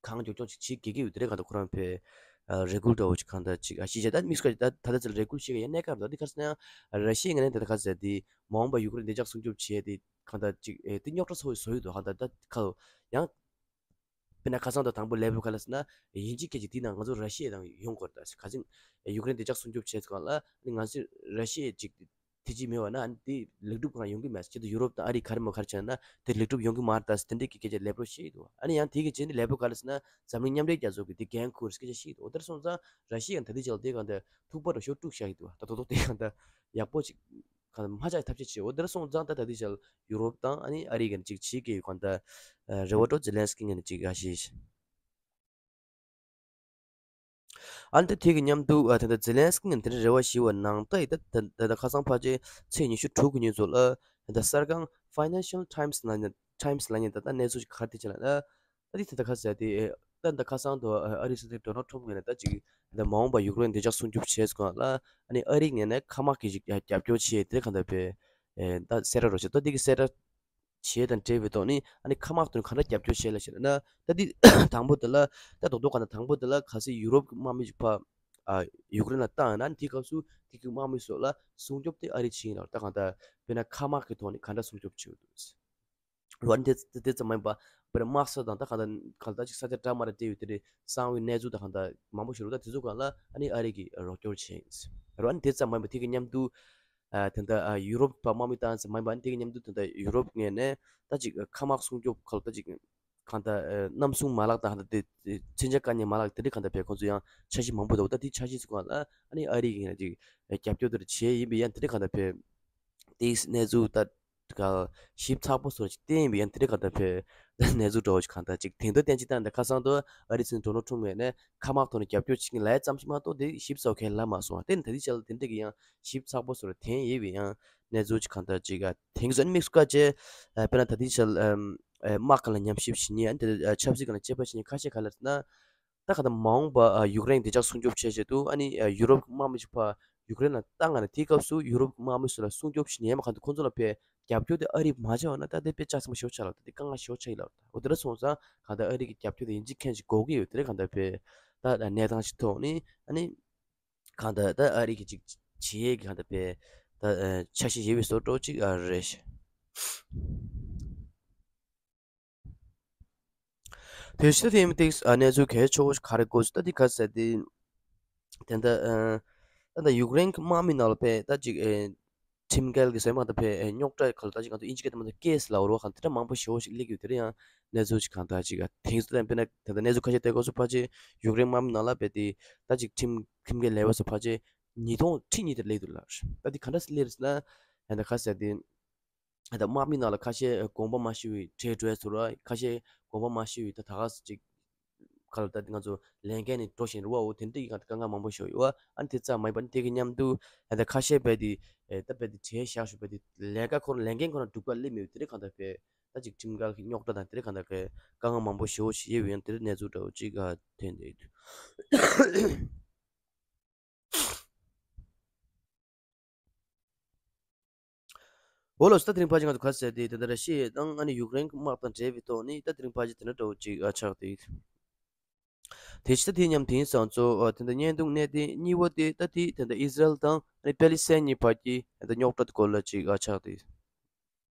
གང་མགྱོགས་མགྱོགས་ཅིག་བྱེད་དགོས་ཀྱི་ཡོད། དེ་འདྲ་གང་ལྟར་ཁོ་རང་བས་ཨ་རེ་སྐུལ་འདྲ་བོ་ཅིག་གང་ལྟར་ཅིག་ཨ་ཞིག་བྱས། ད་དམིགས་སུ་བཀར་ད་ད་ལྟ་ཚེ་ལ་རེ་སྐུལ་བྱེད་ཀྱི་ཡ་གནད་འགག་རེད། ད་འདི་ག་རེ་ཟེར་ན་ཡང་ར་ཤི་ཡའི་ངོས་ནས་ད་ལྟ་ག་ཟེར་དེ་མ་འོངས་པ་ཡུཀ་རེན་བདེ་འཇགས་སྲུང་སྐྱོབ་བྱེད་དེ་གང་ལྟར་ཅིག་ཨེ་དེ་རྙོག་དྲ་ཚ་བོ་བཟོ་ཡི་འདུག་གང་ལྟར་ད་ཁ་ཡང་དཔེར་ན་ཁ་སང་དང་དང་པོ་ལེ་བོ་ག་ལ་ཟེར་ན་ཡིན་གཅིག་སྐད་ཅིག་དེའི་ནང་ང་ཚོ་ར་ཤི་ཡ་དང་ཡོང་དགོས་རེད། ད་ག་ཚོད་ཡུཀ་རེན་བདེ་འཇགས་སྲུང་སྐྱོབ་བྱས་ཚོ་གང་ལ་ང་ཚོ་ར་ཤི་ཡ་ཅིག་ཐེ་ཇུས་མེད་པ་ན་ཨ་ནི་དེ་ལེགས་གྲུབ་ཁོ་རང་ཡོང་གི་མེད། ཅི་ལྟར་ཡུ་རོབ་དང་ཨ་རི་ག་རེ་མོ་ག་རེ་བྱས་ན་དེ་ལེགས་གྲུབ་ཡོང་གི་མ་རེད་ད་ཟེར་དེ་འདྲའི་གི་སྐད་ཆ་ལེ་བོ་བཤད་ཀྱི་འདུག་ཨ་ནི་ཡང་དེ་གི་རྗེས་ནས་ལེ་བོ་ག་ལ་ཟེར་ན་འཛམ་གླིང་མཉམ་འབྲེལ་རྒྱལ་ཚོགས་ཀྱི་དེ་འགན་འཁུར་སྐད་ཆ་བཤད་ཀྱི་འདུག་འོ་དེར་སོང་ཙང་ར་ཤི་ཡ་ད་ལྟའི་ཆ་ལ་དེ་གང་ལྟར་ཐུག་པ་རུ་ཤོར་དཀྲུག་བཞག་གི་འདུག་ད་དོ་དོ་དེ་གང་ལྟར་ཡག་པོ་ཅིག་གང་ལྟར་མ་ཆགས་ཐབས་ཤེས་བྱེད། འོ་དེར་སོང་ཙང་ད་ད་ལྟའི་ཆ་ལ་ཡུ་རོབ་དང་ཨ་ནི་ཨ་རི་གི་ཅིག་བྱེད་ཀྱི་ཡོད་གང་ལྟར་རེ་བ་འགྲོ། ཛེ་ལན་སི་ཀི་ངོས་ནས་ཅིག་ཨ་ཤེས། ཨ་ནི་ད་དེ་གི་མཉམ་དུ་ཨ་ད་ལྟ་ཛེ་ལན་སི་ཀི་ངོས་ནས་དེ་འདྲ་རེ་བ་ཞིག་བ་ནང་ལྟ་ཡི་ད་ད་ད་ཁ་སང་ཕལ་ཆེར་ཚེས་ཉི་ཤུ་དྲུག་གི་ཉིན་ཚོ་ལ་ད་ལྟ་གསར་ཁང་Financial Times་ལ་ནི་Times་ལ་ནི་ད་ལྟ་གནས་ཚུལ་ཞིག་ག་རེ་དེ་བྱས་ལ་ན་ད་དེ་ད་ལྟ་ཁ་ཟེར་དེ་ད་ད་ཁ་སང་དུ་ཨ་རི་སྲིད་འཛིན་ཌོ་ནལ་ཁྲམ་ངོས་ནས་ད་ཅིག་ད་མ་འོངས་པ་ཡུཀ་རེན་བདེ་འཇགས་སྲུང་སྐྱོབ་བྱས་སྐོར་ལ་ཨ་ནི་ཨ་རི་ངོས་ནས་མཁའ་དམག་གི་ཅིག་རྒྱབ་སྐྱོར་བྱས་དེ་གང་ལྟར་བས་ད་གསལ་བསྒྲགས་རོགས་བྱས། ད་དེ་གི་གསལ་བསྒྲགས་བྱས་དང་འབྲེལ་བའི་ཐོག་ནས་ཨ་ནི་མཁའ་དམག་དོན་ག་འདྲ་རྒྱབ་སྐྱོར་བྱས་ལ་ཞེ་ན་ད་འདི་དང་པོ་དེ་ལ་ད་རྡོག་རྡོག་ག་ན་དང་པོ་དེ་ལ་གལ་སྲིད་ཡུ་རོབ་ཀྱི་དམག་མི་ཞིག་ཕར་ཨ་ཡུཀ་རེན་ལ་བཏང་ཡོད་ན་ཨ་ནི་དེའི་སྐབས་སུ་དེ་གི་དམག་མི་ཚོ་ལ་སྲུང་སྐྱོབ་དེ་ཨ་རི་བྱེད་ཀྱི་ཡིན་ལ། ད་གང་ལྟར་དཔེར་ན་མཁའ་དམག་གི་ཐོག་ནས་ག་འདྲ་སྲུང་སྐྱོབ་བྱེད་དགོས་འདུག་ལོ་ཨ་ནི་དེ་དེ་ཙམ་མ་ཡིན་པ་དཔེར་ན་དམག་ས་དང་ད་གང་ལྟར་གང་ལྟར་ཅིག་ས་ཆ་འདྲ་མི་འདྲ་སྤྲད་ཡོད་དེ་རེད། གསང་བའི་གནས་ཚུལ་དང་གང་ལྟར་མང་པོ་ཞིག་རེད། ད་དེ་ཚོ་སྒང་ལ་ཨ་ནི་ཨ་རི་གིས་རོགས་སྐྱོར་བྱེད་ཡིན་ཟེར། རོ་ཨ་ནི་དེ་ཙམ་མ་ཡིན་པ་དེ་གི་མཉམ་དུ་ཨ་དེ་འདྲ་ཨ་ཡུ་རོབ་པ་དམག་མི་བཏང་ཙམ་མ་ཡིན་པ་ཨ་ནི་དེ་གི་མཉམ་དུ་དེ་འདྲ་ཡུ་རོབ་ངོས་ནས་ད་ཅིག་མཁའ་དམག་སྲུང་སྐྱོབ་ཁག་ལ་ད་ཅིག་གང་ལྟར་ཨ་གནམ་སྲུང་མ་ལག་དང་གང་ལྟར་དེ་མཚོན་ཆ་བཀལ་མཁན་མ་ལག་དེ་འདྲ་གང་ལྟར་བས་ཁོང་ཚོ་ཡང་འཆར་གཞི་མང་པོ་འདུག་ད་དེ་འཆར་གཞི་ཚོ་སྒང་ལ་ཨ་ནི་ཨ་རི་གིས་ཅིག་རྒྱབ་སྐྱོར་དེ་འདྲ་བྱས་ཡིན་པས་ཡང་དེ་འདྲ་གང་ལྟར་བས་དེ་གནས་ཚུལ་ད་ ག་ཞིབ་ཚགས་པོ་བཟོ་ཅིག་བསྟན་ཡོད་པ་ཡང་དེ་རིང་གང་ལྟར་བོད་གནས་ཚུལ་འདྲ་བོ་ཅིག་གང་ལྟར་ཅིག་དེང་དུས་བསྟན་ཅིག་བཏང་འདི་ཁ་སང་དུ་ཨ་རི་སྲིད་འཛིན་ཌོ་ནལ་ཊམ་ངོས་ནས་མཁའ་དམག་ཐོག་ནས་རྒྱབ་སྐྱོར་བྱེད་མཁན་ལབ་ཙམ་ཞིག་མ་གཏོགས་དེ་ཞིབ་ཚགས་གང་ལབ་མ་སོང་བ། དེ་ནི་ད་ལྟའི་ཆར་ལ་དེ་འདྲ་གི་ཡང་ཞིབ་ཚགས་པོ་བཟོ་ར་དེང་ཡོད་པའི་ཡང་གནས་ཚུལ་ཅིག་གང་ལྟར་ཅིག་དེང་སང་དམིགས་སུ་བཀར་བྱས་དཔེར་ན་ད་ལྟའི་ཆར་དམག་སྒང་ལ་ཉམས་ཞིབ་བྱེད་མཁན་ཨ་ནི་དེ་ཆབ་སྲིད་སྒང་ལ་དཔྱད་པ་བྱེད་མཁན་ཁ་ཤས་ག་ལ་ཟེར་ན། ད་ག་ད་མ་འོངས་པ་ཡུཀ་རེན་བདེ་འཇགས་སྲུང་སྐྱོབ་བྱེད་ཆེད་དུ་ཨ་ནི་ཡུ་རོབ་དམག་མི་ཞིག་ཕར་ཡུཀ་རེན་ལ་བཏང་ང་ནས་དེའི་སྐབས་སུ་ཡུ་རོབ་དམག་མི་ཚོ་ལ་སྲུང་སྐྱོབ་བྱེད་ཉན་མ་གང་དུ་ཁོང་ཚོ་ལ་ཕར་རྒྱབ་སྐྱོར་དེ་ཨ་རི་མ་བྱས་པ་ན་ད་དེ་དཔེ་ལྕགས་ཟིན་པ་ཞེ་པོ་ཆགས་ལ་དེ་དཀའ་ངལ་ཞེ་པོ་ཆགས་ཡིན་ལ། འོ་དེ་འདྲ་སོང་ཙང་གང་ལྟར་ཨ་རི་གི་རྒྱབ་སྐྱོར་དེ་ཡིན་གཅིག་མཁན་གཅིག་དགོས་ཀྱི་ཡོད། དེ་རེད་གང་ལྟར་བས་ད་གནས་སྟངས་ཤིག་ཐོག་ནས་ཨ་ནི་གང་ལྟར་ད་ཨ་རི་གི་ཅིག་བྱེད་ཡས་ཀྱི་གང་ལྟར་བས་ད་འཆར་གཞི་ཡོད་པའི་བཟོ་འདྲ་ཅིག་ཨ་རེད། དེ་ཕྱི་ད་དེ་མི་ཏིག་ཨ་གནས་ཚུལ་གལ་ཆེ་བོ་ཞིག་ག་རེ་དགོས་སུ་ད་དེ་ག་ཟེར་དེ། དེ་འདྲ་ཨ་ད་ད་ཡུཀ་རེན་གྱི་དམག་མི་ནང་ལ་ཕེ་ད་ཅིག་ཨེ་ཁྲིམས་འགལ་གྱི་ཟེར་མ་ད་ཕེ་ཨེ་རྙོག་དྲ་ག་ལ་ད་ཅིག་གང་དུ་ཨིན་ཇི་སྐད་དུ་མ་ད་ཀེ་སི་ལ་འོར་བ་གང་དེ་འདྲ་མང་པོ་ཞེ་བོ་ཞིག་སླེབས་ཡོད། དེ་རེད་ཡང་གནས་ཚུལ་ཞིག་གང་ད་ཅིག་ཨ་དེང་སུ་ད་དཔེར་ན་ད་ད་གནས་ཚུལ་ཁ་ཤས་བལྟས་དགོས་སུ་ཕ་ཅེ་ཡུཀ་རེན་དམག་མི་ནང་ལ་ཕེ་དེ་ད་ཅིག་ཁྲིམས་ཁྲིམས་འགལ་ལས་བ་སུ་ཕ་ཅེ་ཉིས་སྟོང་ཁྲི་གཉིས་དེར་སླེབས་འདུག་ལ། ད་དེ་ག་འདྲ་སླེབས་རེད་ཟེར་ན་ཨ་ད་ག་ཟེར་དེ། ད་དམག་མི་ནང་ལ་ཁ་ཤས་དགོངས་པ་མ་ཞུ་བའི་ཁྲལ་སྤྲོད་ཚུར་ར་ཁ་ཤས་དགོངས་པ་མ་ཞུ་བའི་ད་ད་ག་ཅིག་ག་ལ་ད་ང་ཚོ་ལས་འགན་ནས་འགྲོ་བཞིན་རེད་བ། འོ་དེ་འདྲ་ཡི་གང་དཀའ་ངལ་མང་པོ་ཞིག་ཡོད་བ། ཨ་ནི་དེ་ཙམ་མ་ཡིན་པ་ནི་དེ་གི་མཉམ་དུ་ད་ཁ་ཤས་རྦད་དེ་ད་རྦད་དེ་གྲལ་བཞག་ཞུ་རྦད་དེ་ལས་ཀ་ཁོ་རང་ལས་འགན་ཁོ་རང་སྒྲུབ་ག་སླེབས་མེད་པའི་དེ་རེད་གང་ལྟར་བས་ད་ཅིག་ཁྲིམས་འགལ་གྱི་རྙོག་དྲ་དང་དེ་རེད་གང་ལྟར་བས་དཀའ་ངལ་མང་པོ་ཞིག་ཡོད་བ་ཡང་དེ་རེད་གནས་ཚུལ་འདྲ་བོ་ཅིག་ཐོན་བསྡད་ཡོད། འོ་ལགས་སོ། ད་དེ་རིང་ཕལ་ཆེར་ང་ཚོ་ག་ཟེར་ཏེ་དེ་ལྟར་ར་ཤི་ཡ་དང་ཨ་ནི་ཡུཀ་རེན་གྱི་དམག་དང་འབྲེལ་བའི་ཐོག་ནས་ད་དེ་རིང་ཕལ་ཆེར་དེ་འདྲ་འདྲ་བོ་ཅིག་ཨ་ཆགས་ཏེ། དེ་ཕྱི་ད་དེ་མཉམ་དེང་སང་ཚོ་ཨ་དེ་འདྲ་བརྙན་ཐུང་གནད་དེ་གཉིས་པ་དེ་ད་དེ་དེ་འདྲ་ཨི་ཟི་རལ་དང་ཨ་ནི་པེ་ལི་སི་ཐན་གཉིས་བར་གྱི་དེ་འདྲ་རྙོག་དྲ་དེ་སྐོར་ལ་ཅིག་ཨ་ཆགས་ཏེ།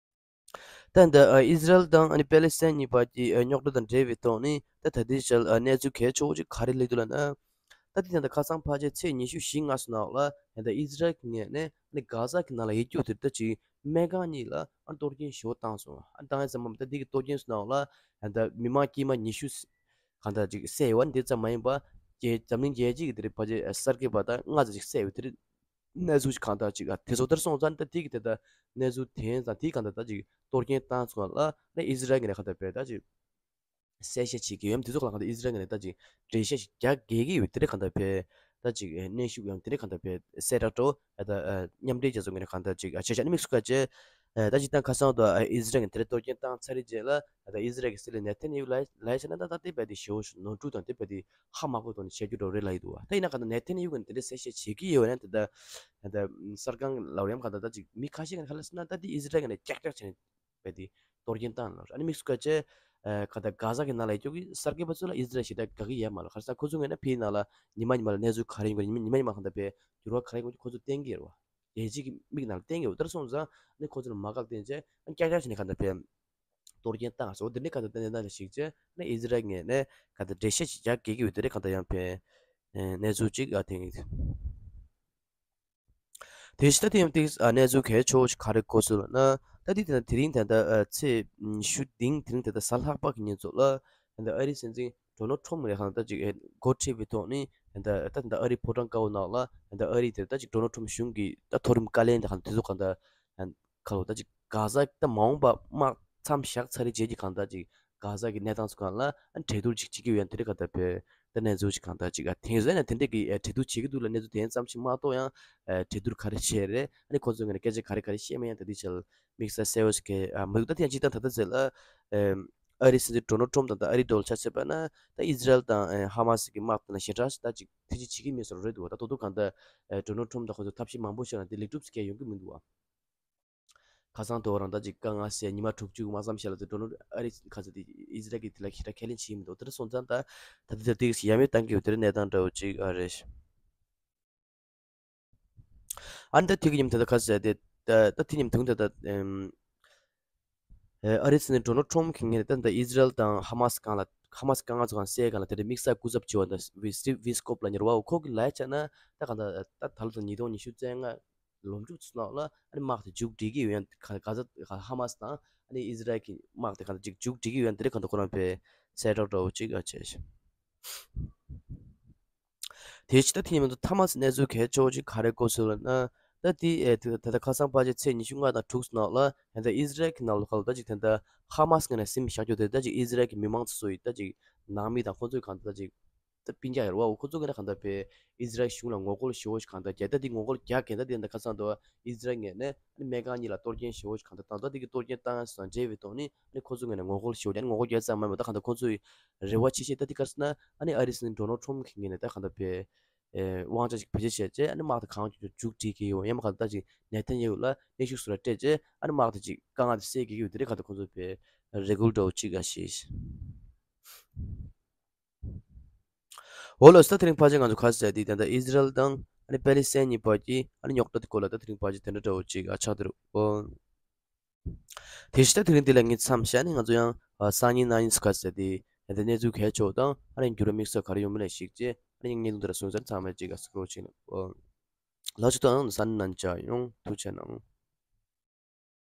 ད་ལྟ་ཨ་ཨི་ཟི་རལ་དང་ཨ་ནི་པེ་ལེ་སི་ཐན་གཉིས་བར་གྱི་ཨ་རྙོག་དྲ་དང་འབྲེལ་བའི་ཐོག་ནས་ད་ད་ལྟའི་ཆར་ཨ་གནས་ཚུལ་གལ་ཆེ་བོ་ཅིག་ག་རེ་སླེབས་འདུག་ལབ་ན། ད་ལྟའི་ད་ལྟ་ཁ་སང་ཕལ་ཆེར་ཚེས་ཉི་ཤུ་བཞི་ལྔ་ཚོ་ནང་ལ་ད་ལྟ་ཨི་ཟི་རལ་གྱི་ངོས་ནས་ཨ་ནི་གྷ་ཟ་གི་ནང་ལ་ཡོད་རྒྱུ་དེ་ད་ཅིག་སྨན་ཁང་གཉིས་ལ་ཨ་གཏོར་སྐྱོན་ཞེ་པོ་བཏང་སོང་། ཨ་བཏང་ཡ་ཙམ་མ་ད་འདི་གི་གཏོར་སྐྱོན་ཚོ་ནང་ལ་ད་ལྟ་མི་མང་དཀྱུས་མ་ཉི་ཤུ་གང་ལྟར་ཅིག་བསད་ཡོད་པ་འདི་ཙམ་མ་ཡིན་པ། རྒྱལ་འཛམ་གླིང་རྒྱལ་སྤྱི་གི་དེ་རིང་ཕལ་ཆེར་གསར་འགོད་པ་དང་ལྔ་ཙམ་ཅིག་བསད་ཡོད་དེ་རིང་། གནས་ཚུལ་ཞིག་གང་ལྟར་ཅིག་ཨ་དེ་ཚོ་ལྟར་སོང་ཙང་ད་དེ་གི་དེ་ལྟར་གནས་ཚུལ་དེ་ཙང་དེ་གང་ལྟར་ད་ཅིག་གཏོར་སྐྱོན་བཏང་སོང་ལ་ཨི་ཟི་རལ་གྱི་ནས་གང་ལྟར་བས་ད་ཅིག་གསལ་བཤད་བྱེད་ཀྱི་ཡོད། དེ་ཚོ་གང་ལྟར་ཨི་ཟི་རལ་གྱི་ནས་ད་ཅིག་འགྲེལ་བཤད་ཞིག་རྒྱག་དགོས་ཀྱི་ཡོད། དེ་རེད་གང་ལྟར་བས་ད་ཅིག་གནོན་ཤུགས་ཡང་དེ་རེད་གང་ལྟར་བས་གསལ་བསྒྲགས་འགྲོ་ད་མཉམ་འབྲེལ་རྒྱལ་ཚོགས་ངོས་ནས་གང་ལྟར་ཅིག་ཨ་ཆེ་ཆ་ནི་དམིགས་སུ་བཀར་བྱས་ད་ཅིག་ད་ཁ་སང་དུ་ཨི་ཟི་རལ་གྱི་དེ་རེད་གཏོར་སྐྱོན་བཏང་ཚར་རེད་རྗེས་ལ་ད་ཨི་ཟི་རལ་གྱི་སྲིད་བློན་ནེ་ཐན་ཡ་ཧུ་ལ་ལ་བྱས་ན་ད་ད་དེ་བས་དེ་ཞེ་པོ་ནོར་འཁྲུལ་དང་དེ་བས་དེ། ཧ་མ་གོ་དོན་ནི་བྱེད་རྒྱུ་འགྲོ་རེད་ལབ་ཡི་འདུག་བ། ད་ཡིན་ན་ག་ད་ནེ་ཐན་ཡ་ཧུ་གིས་དེ་འདྲའི་གསལ་བཤད་བྱེད་ཀྱི་ཡོད་ན་དེ་ད་ད་གསར་ཁང་ལབ་ཡམ་ག་ད་ད་ཅིག་མི་ཁ་ཤས་ཀྱིས་ག་ལ་ཟེར་ན་ད་དེ་ཨི་ཟི་རལ་གྱི་ནས་ཀྱག་ཀྱག་བྱས་ནས་བས་དེ་གཏོར་སྐྱོན་བཏང་ལ་ཨ་ནི་དམིགས་སུ་བཀར་བྱས་ག་ད་གྷ་ཟ་གི་ནང་ལ་ཡོད་ཀྱོག་གི་གསར་འགོད་པ་ཚོ་ལ་ཨི་ཟི་རལ་ཞེ་དྲག་དགའ་གི་ཡོད་མ་རེད། ག་རེ་ཟེར་ན་ཁོ་ཚོ་ངོས་ནས་ཕའི་ནང་ལ་ཉི་མ་ཉི་མ་ལ་གནས་ཚུལ་ག་རེ་ཡོང་གི་ཉི་མ་ཉི་མ་ཉི་མ་ག་ད་བས་འགྱུར་བ་ག་རེ་ཡོང་གི་ཁོ་ཚོ་བསྟན་གྱི་ཡོད་རེད་བ། རྒྱལ་སྤྱི་གི་མིག་ནང་ལ་བསྟན་གྱི་ཡོད། དེར་སོང་ཙང་ནི་ཁོ་ཚོ་ལ་མ་དགའ་བསྟན་བྱས་ཀྱག་ཀྱག་བྱས་ནས་ག་ད་བས། གཏོར་སྐྱོན་བཏང་སོང་། འོ་དེ་འདྲའི་ཁ་ཐུག་ཏན་ཏན་ཞིག་བྱས་ནས་ཨི་ཟི་རལ་ངོས་ནས་ག་ད་འགྲེལ་བཤད་ཅིག་རྒྱག་དགོས་ཀྱི་ཡོད། དེ་འདྲའི་ཁ་ཐུག་ཡང་ཕན་གནས་ཚུལ་ཅིག་ཨ་ཐེངས་དེ་ཕྱི་ད་ཐེངས་ཏིག་གནས་ཚུལ་གལ་ཆེ་བོ་ཞིག་ག་རེ་གོ་སོང་ལབ་ན། ད་དེ་དེ་དེ་རིང་ད་ད་ཚེས་ཉི་ཤུ་དེ་རིང་དེ་རིང་ད་ད་གཟའ་ལྷག་པ་གི་ཉིན་ཚོ་ལ་ད་ཨ་རིའི་སྲིད་འཛིན་ཌོ་ནལ་ཊམ་ངོས་ནས་ད་ཅིག་འགོ་ཁྲིད་པའི་ཐོག་ནས་ད་ད་ཨ་རིའི་ཕོ་བྲང་དཀར་པོ་ནང་ལ་ད་ཨ་རི་དེ་ད་ཅིག་ཌོ་ནལ་ཊམ་གཞུང་གི་ད་མཐོ་རིམ་བཀའ་བློན་དེ་ག་དེ་ཚོ་ག་ད། ཁ་ལོ་ད་ཅིག་གྷ་ཟ་ད་མ་འོངས་པ་དམག་མཚམས་བཞག་ཚར་རེད་རྗེས་ཀྱི་གང་ལྟར་ཅིག་གྷ་ཟ་གི་གནས་སྟངས་ཚོ་གང་ལ་གྲོས་བསྡུར་ཅིག་བྱེད་ཀྱི་ཡོད་ཡང་དེ་འདྲ་གང་ལྟར་བས་ད་གནས་ཚུལ་ཅིག་གང་ལྟར་ཅིག་ཨ་དེང་སང་ཡང་དེ་འདྲ་གི་གྲོས་བསྡུར་བྱེད་ཀྱི་འདུག་ལ་གནས་ཚུལ་དེ་ཙམ་ཞིག་མ་གཏོགས་ཡང་གྲོས་བསྡུར་ག་རེ་བྱས་རེད། ཨ་ནི་ཁོང་ཚོ་ངོས་ནས་སྐད་ཆ་ག་རེ་ག་རེ་བཤད་མེད་ཡང་ད་ལྟའི་ཆར་དམིགས་བསལ་གསལ་བོ་ཞིག་གི་མི་འདུག་ད་ཐེངས་ཅིག་དང་ད་ལྟ་ཟེར་ལ་ཨ་རིའི་སྲིད་འཛིན་ཌོ་ནལ་ཊམ་དང་ད་ཨ་རིའི་འགྲོ་ལ་ཆ་བཞག་པ་ན་ད་ཨི་ཟི་རལ་དང་ཧ་མ་སི་གི་དམག་དེ་ལ་ཞེ་དྲག་ཞིག་ད་ཅིག་ཐེ་ཇུས་བྱེད་ཀྱི་མེད་བཟོ་འདྲ་རེད་འདུག་ད་དོ་དོ་གང་ལྟར་ཌོ་ནལ་ཊམ་དང་ཁོང་ཚོ་ཐབས་ཤེས་མང་པོ་བྱས་ན་དེ་ལེགས་གྲུབ་ཟེར་མཁན་ཡོང་གི་མི་འདུག་བ། ཁ་སང་དེ་རང་ད་ཅིག་དཀའ་ངལ་སེལ་ཉི་མ་དྲུག་ཅུ་མ་ཙམ་བྱས་ལ་དེ་ཌོ་ནལ་ཨ་རི་ཁ་ཚ་དེ་ཨི་ཟི་རལ་གྱིས་དེ་ལ་ཞེ་དྲག་ཁས་ལེན་བྱེད་མི་འདུག་དེར་སོང་ཙང་ད་ད་དེ་དེ་ཡ་མེད་བཏང་གི་ཡོད་དེར་གནས་སྟངས་འདྲ་བོ་ཅིག་ཨ་རེད། ཨ་ནི་ད་དེ་གི་ཉིན་དེ་ད་ཁ་ཚ་དེ་ད་ད་དེ་ཉིན་དུང་དེ་ད་ཨེམ། ཨ་རིའི་སྲིད་འཛིན་ཌོ་ནལ་ཊམ་གྱིས་ངས་ད་ལྟ་ཨི་ཟི་རལ་དང་ཧ་མ་སི་སྒང་ལ་ཧ་མ་སི་དཀའ་ངལ་ཚོ་གང་སེལ་སྒང་ལ་དེ་འདྲའི་དམིགས་བསལ་སྐུ་ཚབ་བྱེད་པ་ད་ཝི་སི་ཊིབ་ཝི་སི་ཀོབ་ལབ་མཁན་རེད་བ། ཁོ་གིས་ལབ་ཡ་བྱས་ན་ད་གང་ལྟར་ད་ད་ལོ་ད་ཉིས་སྟོང་ཉི་ཤུ་རྩ་ལྔ་ལོ་མཇུག་ཚོ་ནང་ལ་ཨ་ནི་དམག་དེ་མཇུག་སྒྲིལ་གྱི་ཡོད་ཡང་ག་ག་ས་ཧ་མ་སི་དང་ཨ་ནི་ཨི་ཟི་རལ་གྱི་དམག་དེ་གང་ལྟར་ཅིག་མཇུག་སྒྲིལ་གྱི་ཡོད་ཡང་དེ་འདྲ་གང་ལྟར་ཁོ་རང་ཕར་གསལ་བསྒྲགས་འདྲ་བོ་ཅིག་ཨ་བྱས་ཤག་དེ་ཕྱི་ད་ཐེངས་མ་གཏོགས་ཐ་མ་སི་གནས་ཚུལ་གལ་ཆེ་བོ་ཅིག་ག་རེ་གོ་སོང་ལབ་ན། ད་དེ་ཨེ་དེ་ད་ལྟ་ཁ་སང་ཕལ་ཆེར་ཚེས་ཉི་ཤུ་ལྔ་དང་དྲུག་ནང་ལ་ད་ལྟ་ཨི་ཟི་རལ་གྱི་ནང་ལ་ཁ་ལ་ད་ཅིག་ད་ལྟ་ཧ་མ་སི་ངོས་ནས་ཟིན་བཞག་རྒྱུ་དེ་ད་ཅིག་ཨི་ཟི་རལ་གྱི་མི་མང་ཚོ་ཡི་ད་ཅིག་ནང་མི་དང་ཁོ་ཚོའི་གང་ད་ཅིག་ད་སྤུན་ཀྱག་ཡོད་རེད་བ། ཁོ་ཚོ་གི་ནས་གང་ལྟར་བས་ཨི་ཟི་རལ་གཞུང་ལ་ངོ་རྒོལ་ཞེ་པོ་ཞིག་གང་ལྟར་རྒྱག་ད་དེ་ངོ་རྒོལ་རྒྱག་གིན་ད་དེ་ད་ཁ་སང་དུ་ཨི་ཟི་རལ་ངོས་ནས་ཨ་ནི་སྨན་ཁང་གཉིས་ལ་གཏོར་སྐྱོན་ཞེ་པོ་ཞིག་གང་ལྟར་བཏང་ད་དེ་གི་གཏོར་སྐྱོན་བཏང་ཡ་དང་འབྲེལ་བའི་ཐོག་ནས་ཨ་ནི་ཁོ་ཚོ་ངོས་ནས་ངོ་རྒོལ་ཞེ་པོ་ཨ་ནི་ངོ་རྒོལ་རྒྱག་ཙམ་མ་ཡིན་པ་ད་གང་ལྟར་ཁོ་ཚོའི་རེ་བ་ཆེ་ཤོས་ད་དེ་ག་རེ་ཟེར་ན་ཨ་ནི་ཨ་རི་སྲིད་འཛིན་ཌོ་ནལ་ཊམ་གི་ངོས་ནས་ད་གང་ལྟར་བས་ཨེ་དབང་ཆ་ཞིག་བེད་སྤྱོད་བྱས་རྗེས་ཨ་ནི་དམག་དང་གང་མགྱོགས་མཇུག་སྒྲིལ་གྱི་ཡོད་ཡང་མ་གང་ལྟར་ཅིག་ནེ་ཐན་ཡ་ཧུ་ལ་གནོན་ཤུགས་སུ་ལ་སྤྲད་རྗེས་ཨ་ནི་དམག་དང་ཅིག་དཀའ་ངལ་དེ་སེལ་གྱི་ཡོད་དེ་རེད་གང་ལྟར་ཁོ་ཚོ་བས་རེ་སྐུལ་འདྲ་བོ་ཅིག་ཨ་ཞེས། འོ་ལགས་སོ། ད་དེ་རིང་ཕལ་ཆེར་ང་ཚོ་ཁ་གསལ་དེ་ད་ལྟ་ཨི་ཟི་རལ་དང་ཨ་ནི་པེ་ལི་སི་ཐན་གཉིས་བར་གྱི་ཨ་ནི་རྙོག་དྲ་དེ་སྐོར་ལ་ད་དེ་རིང་ཕལ་ཆེར་དེ་འདྲ་འདྲ་བོ་ཅིག་ཨ་ཆགས་བསྡད་རེད། འོ། དེ་བཞིན་ད་དེ་རིང་འདི་ལ་ངས་མཚམས་བཞག་ནས་ང་ཚོ་ཡང་ཨ་སང་ཉིན་གནངས་ཉིན་ཁ་གསལ་དེ་ད་ལྟ་གནས་ཚུལ་གལ་ཆེ་བ་དང་ཨ་ནི་འགྱུར་བ་དམིགས་བསལ་ག་རེ་ཡོང་མིན་ལ་གཞིགས་རྗེས་ཨ་ནི་བརྙན་ཐུང་འདི་ལ་སོང་ཙང་ཚང་མས་ཅིག་ཨ་གཟིགས་རོགས་བྱེད་གནང་། འོ། ལགས་སོ། ད་གཟིགས་གནང་མཉམ་པོ་ལ་ཡང་ཐུགས་རྗེ་གནང་།